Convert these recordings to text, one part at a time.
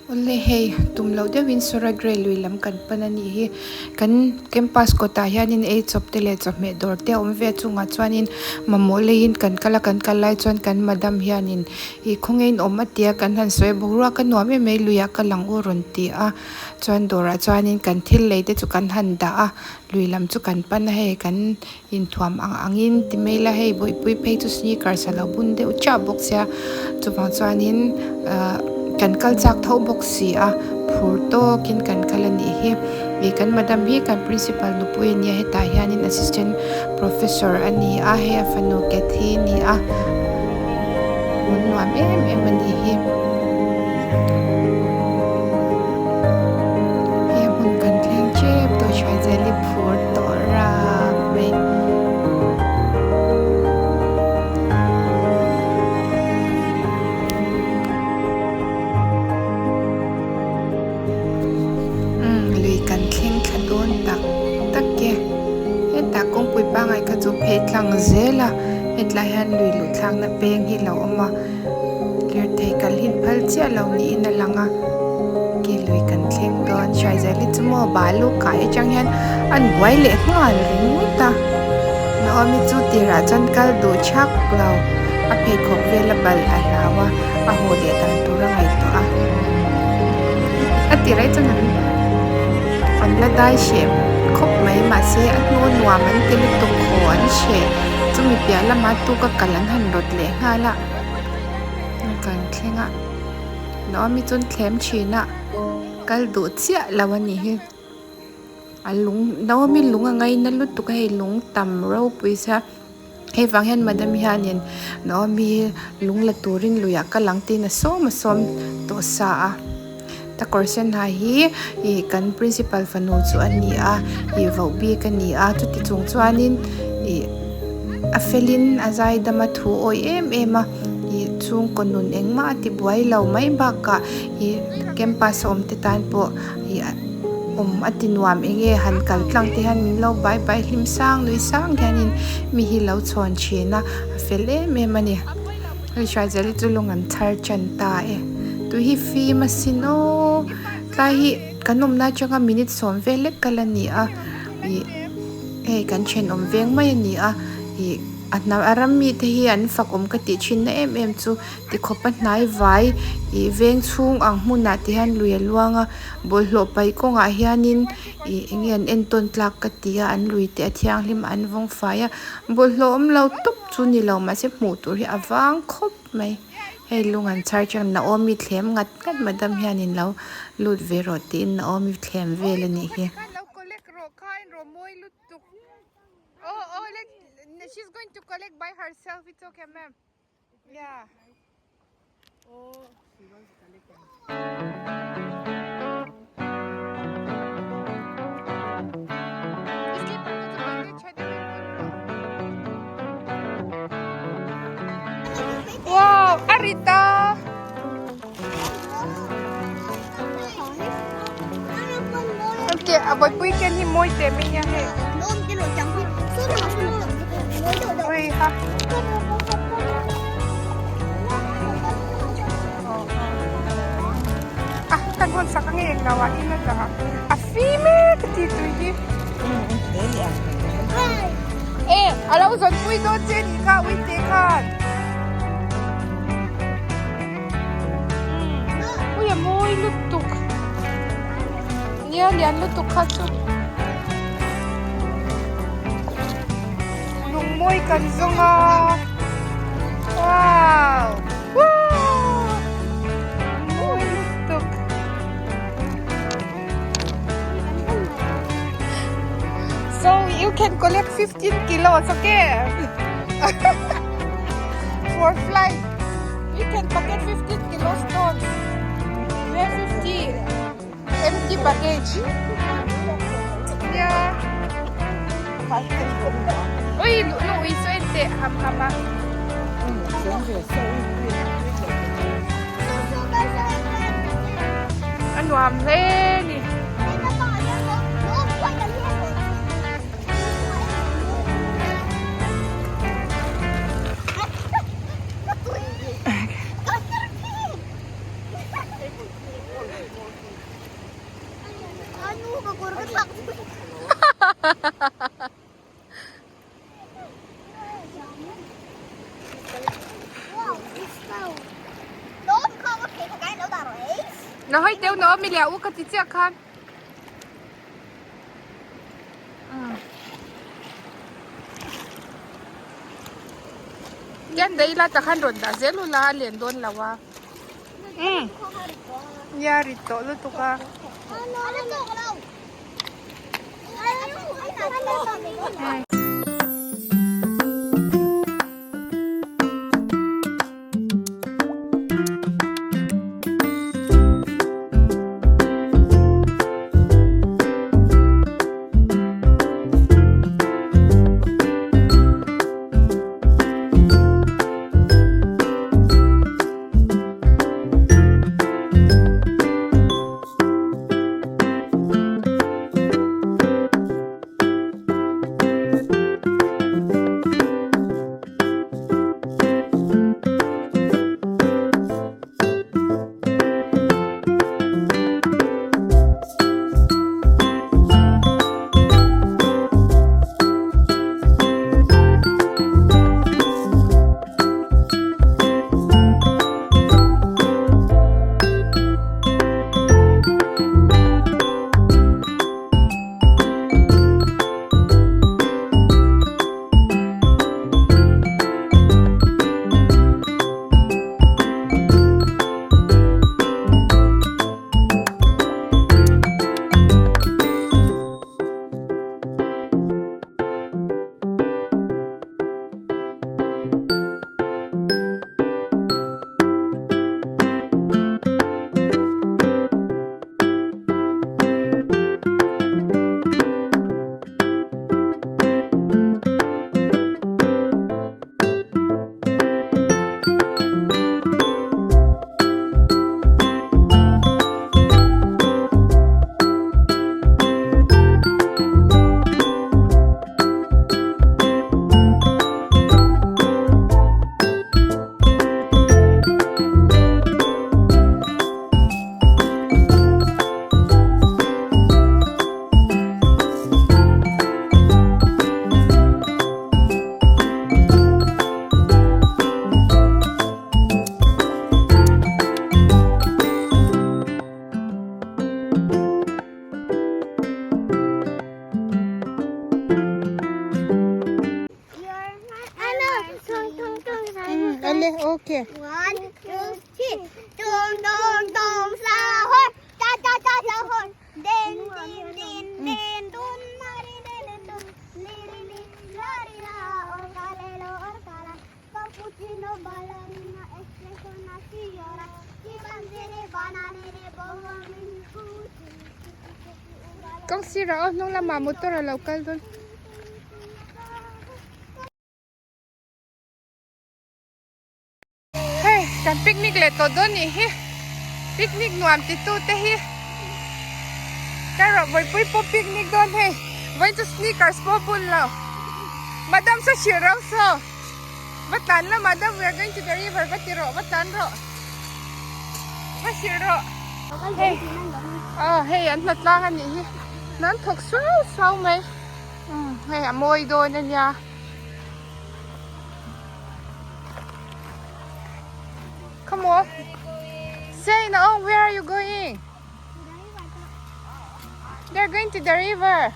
Awle hei tum loh deuhin Sawragre lui lam kan pan a nih hi kan campus kawtah hianin ei chawp te leh chawhmeh dawr te a awm ve a chungah chuanin mamawh leiin kan kal a kan kal lai chuan kan madam hianin ih khawnge in awm a tia kan han sawi a boruak a nuam em mai luiah ka lang u rawn ti a chuan dawrah chuanin kan thil lei te chu kan han dah a lui lam chu kan pan a hei kan Inthuam ang angin ti mai ila hei bawihpui phei chu sneakers a lo bun deuh chiah bawk sia chuvang chuanin ahh kan kal chak tho bawk si a phur tawkin kan kal a nih hi ih kan madam hi kan principal nupui a nia hetah hianin assistant professor a ni a hei a fanu Cathy a ni a hmun nuam em em a nih hi hei a hmun kan thleng tep tawh Hruaizeli phur tawh rap mai. Umm lui kan thleng thla dawn tak tak e hetah kawngpui pangngai kha chu phei tlang zel a hetlai hian lui luh thlakna peng hi a lo awm a lirthei kal hi phal chiah lo niin a lang a ke lui kan thleng dawn hruaizeli chu maw balu kai atang hian an buai leh nghal ringawt a Naomi chu tirah chuan kal duh thak lo a pheikhawk vel a balh a hlau a a haw leh dan tur a ngaihtuah a a tirah hi chuan an an la dai hreh khawp mai mahse a hnu a nuam an ti lutuk haw an hreh chumi piah lama tuka kal an han rawt leh nghal a kan thleng a Naomi chuan thlem thin a kal duh chiah lo a nih hi a lung Naomi lung a ngaina lutuk a hei lung tam ropui sia hei vang hian madam hianin Naomi lung la turin luiah kal ang tiin a sawm a sawm tawh sa a ta kawr sen ha hi ih kan principal fanu chu a ni a ih voh bik a ni a chuti chung chuanin ih a felin a zaidam a thu awih em em a ih chhungkaw nun engmah a ti buai lo mai bakah ih campus a awm te tan pawh ih awm a ti nuam eng nge han kal tlang te hian min lo bai bai hlim sang nui sang hianin mi hi lo chhawn thin a a fel em em a ni hei Hruaizeli chu lung an chhar tan ta e tui hi fim asin aw tlai hi kan awmna atanga minute sawm vel lek kal a ni a ih hei kan thenawm veng mai a ni a ih a hnam a ram mite hi an fak awm ka tih thin na em em chu tikhawp a hnai vai ih veng chhung ang hmunah te hian lui a luang a bawlhhlawh paih kawngah hianin ih eng nge an entawn tlak ka ti a an lui te a thianghlim a an vawng fai a bawlhhlawh awm lo tawp chu ni lo mahse hmuh tur hi a vang khawp mai hei lung an chhar chuan Naomi thlem ngat ngat madam hianin lo lut ve rawh tiin Naomi thlem vel a nih hi. Oh, oh, let, she's going to collect by herself. It's okay, ma'am. Yeah. Oh, she wants to collect them. Wow, Arita. Okay, aboy pui ken hi moi te mi nia he. Oi ha. Ah, kan hon sak ange eng lo ah in a ta. A fi me ka ti tui hi. Eh, alo zon pui dawn che ni kha ui te khan. Ui a mawi lutuk nia lian lutuk kha chu lung mawi kan zawng a wow wow mawi lutuk so you can collect 15 kilos okay for flight You can pocket 15 kilo stones. We have 50 empty baggage. Yeah. Ui, lu lu ui so ente ham ham a. A nuam hle ni. Lo hawi teu na awm i leh u ka ti chiah khan. Tian daih ila takhan rawn dah zel ula a len dawn lo a. Nia rit tawh lutuk a. Kawng sirah aw hnung lamah motor a lo kal dawn. Hei kan picnic leh tawh dawn nih hi picnic nuam ti tu te hi ka rawh vawipui pawh picnic dawn hei vawiin chu sneakers pawh a bun lo madam saw hrilh rau saw va tlan la madam we are going to the river va ti rawh va tlan rawh va hrilh rawh hei aw hei an hnatlang a nih hi an thawk suau suau mai hei a mawi dawn a nia. Come on. Say no, where are you going? They're going to the river.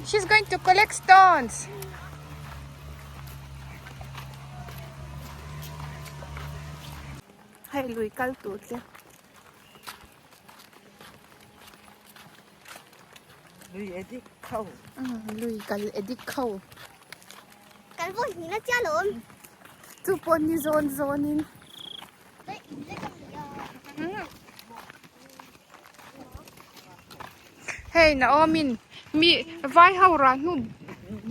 She's going to collect stones. Hei lui kal tur te. Lui edik kho. Lui kal edik kho. Kal pawh hi na chia lawm. Chu pawh ni zawn zawn in. Hei Naomi mi vai ho rah hnu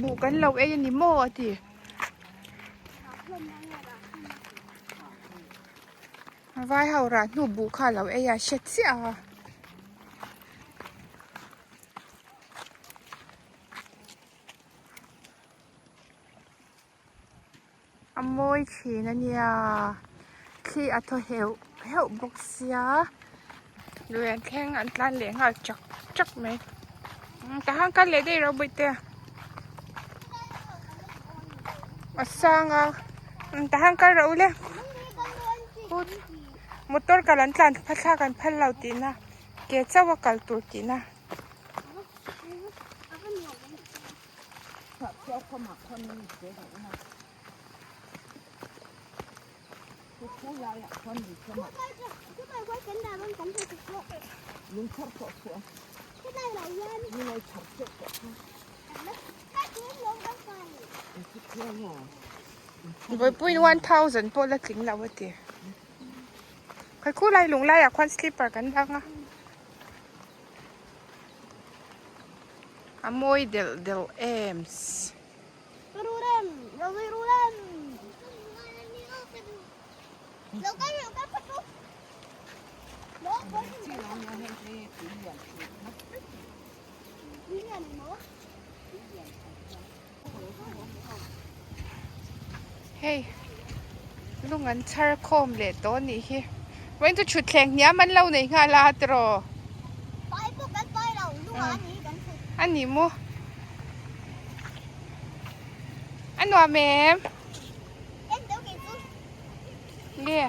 buh kan lo ei a ni maw a ti. Vai ho rah hnu buh kha lo ei a hre chiah a. A mawi thin a nia thli a thaw heuh heuh bawk sia lui an thleng an tlan leh nghal chak chak mai tah khan kal leh daih ro bawihte a sang a tah khan kal rawh u le. Motor kal an tlan thlak an phal lo tihna ke chauh a kal tur tihna. Vawipuiin 1000 pawh la tling lo a ti. Khawi khu lai lung laiah khuan slipper kan dang a. A mawi delh delh ems. Hei lung an chhar khawm leh tawh a nih hi vawiin chu thutthleng hniam an lo nei nghal a tiraw a ni maw a nuam em nge.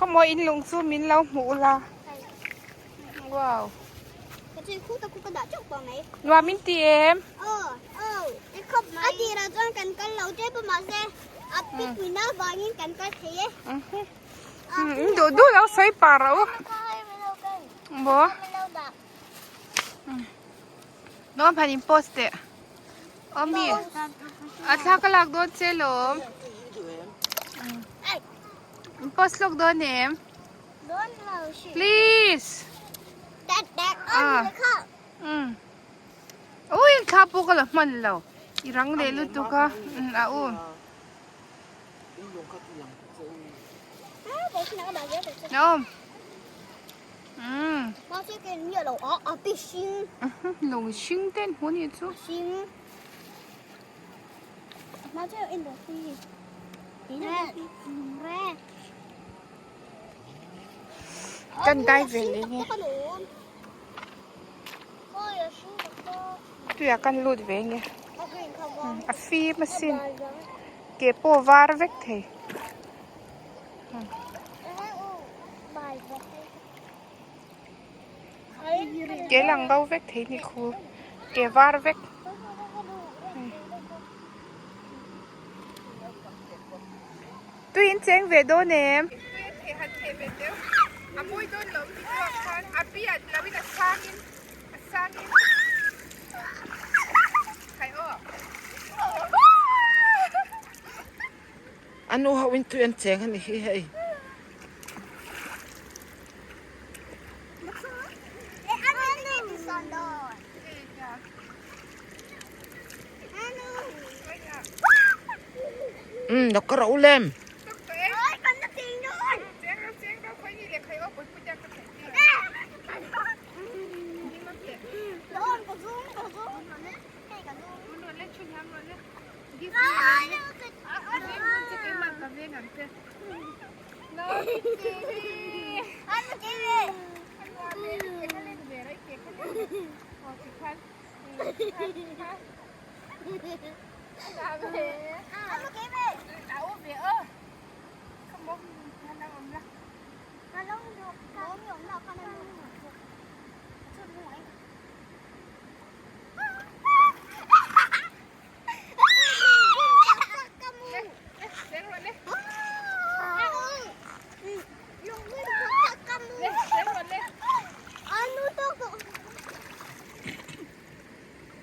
Khawmaw in lung chu min lo hmuh ula wow nuam in ti em in duh duh lo sawi par rawh u maw Nuam han in post teh. Aw mi. A thla ka lak dawn che lawm. In post lawk dawn em? Please. Ah. Ui thla pawh ka la hman lo. I rang leh lutuk a. A u. Naom. Lung hring te an hmu anih chu. Kan dai ve leh nge. Tuiah kan lut ve nge. A fim asin. Ke pawh var vek thei. Ke lang bo vek thei ni khu ke var vek tui in cheng ve dawn em a mawi dawn lo ti chuak khan a pian lo in a sang in a sang in khai aw. A nu ho in tui an cheng a ni hi hei. Umm lo ka ro lem.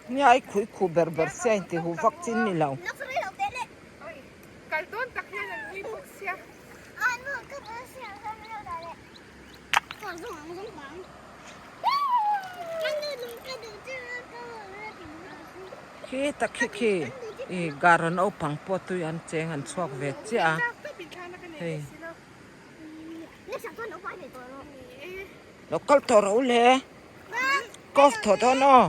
Nia ai khui khu ber ber sia in ti hu vak chin ni lo. Khi tak khi khi ih garo naupang pawh tui an cheng an chhuak ve chiah a hei lo kal tawh rawh u le cough thaw dawn aw.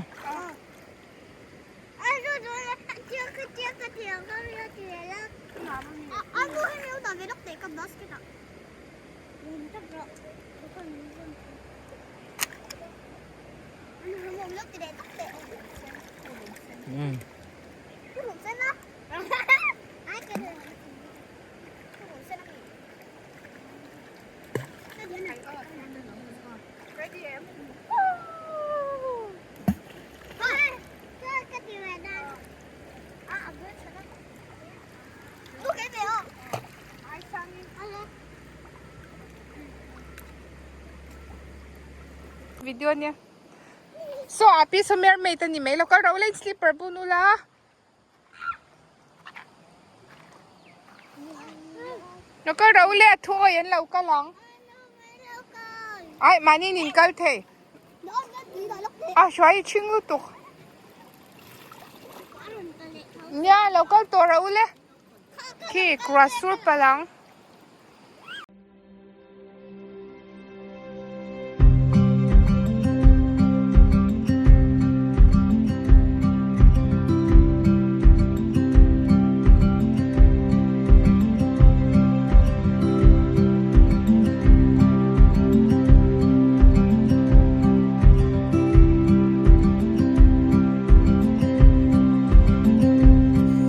Um. Video nia so a pi saw mermaid a ni mai lo kal ro lane slipper bun ula lo kal ro le a thu awi an lo kal ang ai mahni in in kal thei a hruai i chhing lutuk nia lo kal tawh ro le khi croissant palang.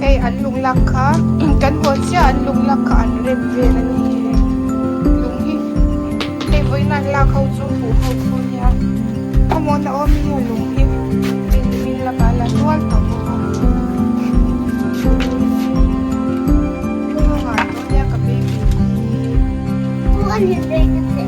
Hei an lung lak kha kan haw chiah an lung lak kha an rem vel a ni he lung hi hei vawiin an lak ho chu huh ho khu a nia khawmuan a awm hi a lung hi hei nimin lamah a la nual tawh bawk a lung a ngah tawh nia ka baby hi.